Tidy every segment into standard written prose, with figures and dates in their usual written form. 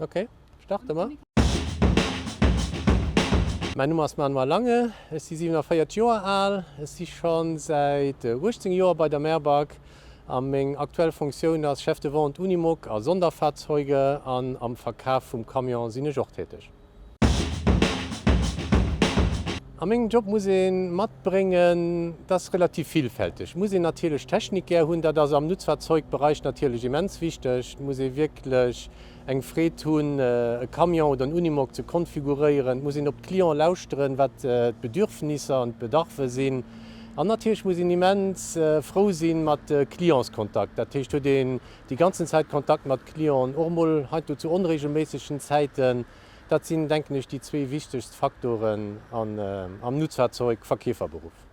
Ok, starte mer. Mäin Numm ass Manuel Lange, ech si 47 Joer al, ech si scho säit 18 Joer bei der Merbag a meng aktuell Fonctioun ass Chef de Vente Unimog a Sonderfahrzeuge an am Verkaf vum Camion sinn ech och täteg. A mengem Job muss ee matbréngen, dat ass relativ villfälteg, et muss een natierlech Technik gär hunn, dat ass am Nutzfahrzeugbereich natierlech immens wichteg, et muss ee wierklech eng Freed hunn e Camion oder en Unimog ze konfiguréieren, et muss een op d'Clienten lauschteren, wat d'Bedürfnisser an d'Bedarfe sinn an natierlech muss een immens frou sinn mat Clientskontakt, dat heescht huet een déi ganzen Zäit Kontakt mat Clienten, och emol heiansdo zu onregelméissegen Zäiten. Dat sinn, denken ech, déi zwee wichtegst Faktoren am Nutzfahrzeugverkeeferberuff.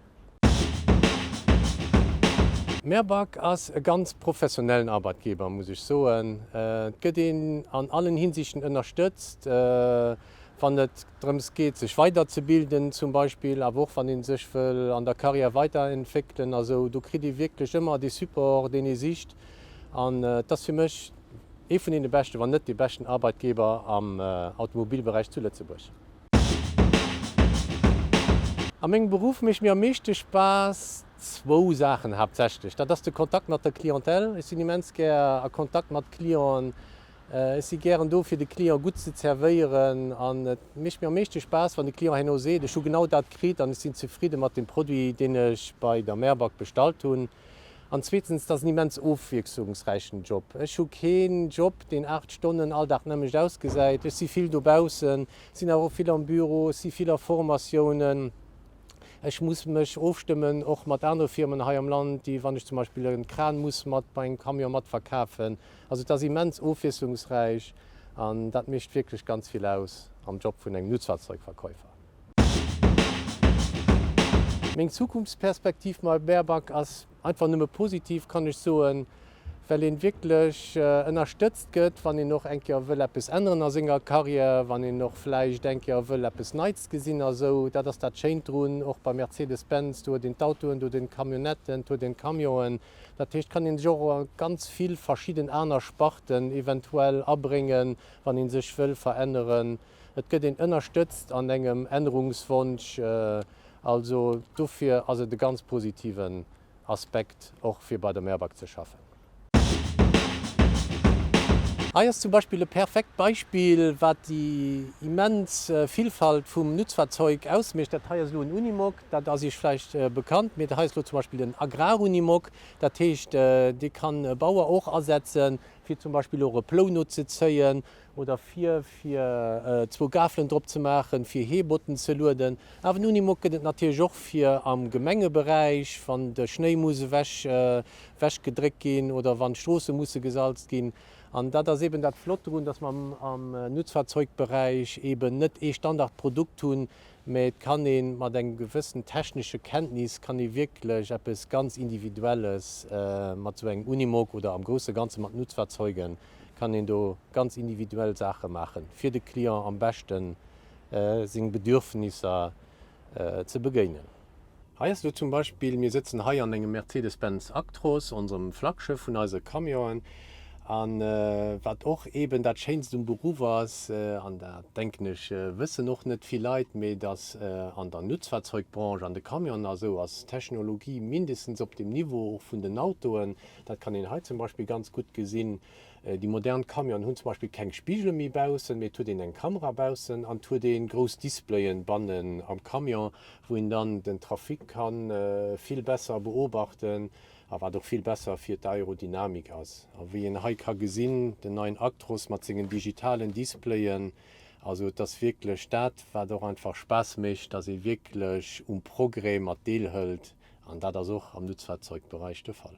Merbag ass e ganz professionellen Arbeitgeber, muss ech soen. Et gëtt een an allen Hinsichten ënnerstëtzt, wann et drëms geet, sech weiderzebilden zum Beispill, awer och wann ee sech wëll an der Karriär weiderentwéckelen a sou. Do kritt ee wierklech ëmmer dee Support, deen ee sicht. An et ass fir mech Ee vun deene beschten, wann net dee beschten Arbeitgeber am Automobilberäich zu Lëtzebuerg. A mengem Beruff mécht mir am meeschte Spaass zwou Saachen haaptsächlech. Dat ass de Kontakt mat der Clientèle. Ech sinn immens gär a Kontakt mat Clienten. Ech si gären do fir de Client gutt ze zerwéieren an et mécht mir am meeschte Spaass wann de Client herno seet, ech hu genau dat kritt an ech sinn zefridde mat dem Produit deen ech bei der Merbag bestallt hunn. An zweetens, et ass en immens ofwiechslungsräichen Job. Ech hu keen Job, deen 8 Stonnen all Dag d'nämmlecht ausgesäit. Ech si vill dobaussen, sinn awer och vill am Büro, ech si vill a Formatiounen. Ech muss mech ofstëmmen och mat anere Firmen hei am Land, déi, wann ech zum Beispill e Kran muss mat bei engem Camion mat verkafen. Also et ass immens ofwiesslungsräich an dat mécht wierklech ganz vill aus am Job vun engem Nutzfahrzeugverkäufer. Meng Zukunftsperspektiv bei Baerback ass einfach nëmme positiv, kann ech soen, well een wierklech ënnerstëtzt gëtt, wann een och eng Kéier wëll eppes änneren a senger Carrière, wann een och vläicht eng Kéier wëll eppes Neits gesinn a sou. Dat ass dat Schéint drun, och bei Mercedes-Benz, do huet een d'Autoen, do huet een d'Camionnetten, do huet een d'Camionen. Dat heescht, kann een sech och a ganz vill verschidden aner Sparten eventuell abréngen, wann een sech wëll veränneren. Et gëtt een ënnerstëtzt an engem Ännerungswonsch. Also dofir ass et e ganz positiven Aspekt och fir bei der Merbag ze schaffen. Hei ass zum Beispill e perfekt Beispill wat déi immens Villfalt vum Nutzfahrzeug ausmécht. Dat hei ass elo en Unimog, dat ass Iech vläicht bekannt, mee hei ass elo zum Beispill en Agrarunimog. Dat heescht dee kann e Bauer och asetzen fir zum Beispill och e Plou nozezéien oder fir fir zwou Gafelen drop ze maachen, fir Heebotten ze lueden. Awer en Unimog gëtt et natierlech och fir am Gemengeberäich, wann de Schnéi muss ewech ewech gedréckt ginn oder wann d'Stroosse musse gesalzt ginn. An dat ass eben dat Flott drun, dass mer am Nutzfahrzeugberäich eben net ee Standardprodukt hunn, mä et kann ee mat engem gewëssen technesche Kenntnis kann ee wierklech eppes ganz Individuelles mat esou engem Unimog oder am grousse Ganze mat Nutzfahrzeugen kann een do ganz individuell Saache maachen, fir de Client am beschten seng Bedürfnisser ze begéinen. Hei ass elo zum Beispill, mir sëtzen hei an engem Mercedes-Benz Actros, onserem Flagschëff vun eise Camionen, a wat och eeben dat Schéinst um Beruff ass, an dat denken ech wëssen och net vill Leit, mee dass an der Nutzfahrzeugbranche, an de Camionen a sou, ass d'Technologie mindestens op dem Niveau och vun den Autoen. Dat kann een hei zum Beispill ganz gutt gesinn. Déi modern Camionen hunn zum Beispill keng Spigele méi baussen, mee et huet een eng Kamera baussen an et huet ee grouss Displayen bannen am Camion, wou een dann den Trafic ka vill besser beobachten a wat och vill besser fir d'Aerodynamik ass. A wéi een hei ka gesinn, den neien Actros mat sengen digitalen Displayen, also et ass wierklech dat, wat och einfach Spaass mécht, dass ee wierklech um Progrès mat deelhëlt an dat ass och am Nutzfahrzeugbereich de Fall.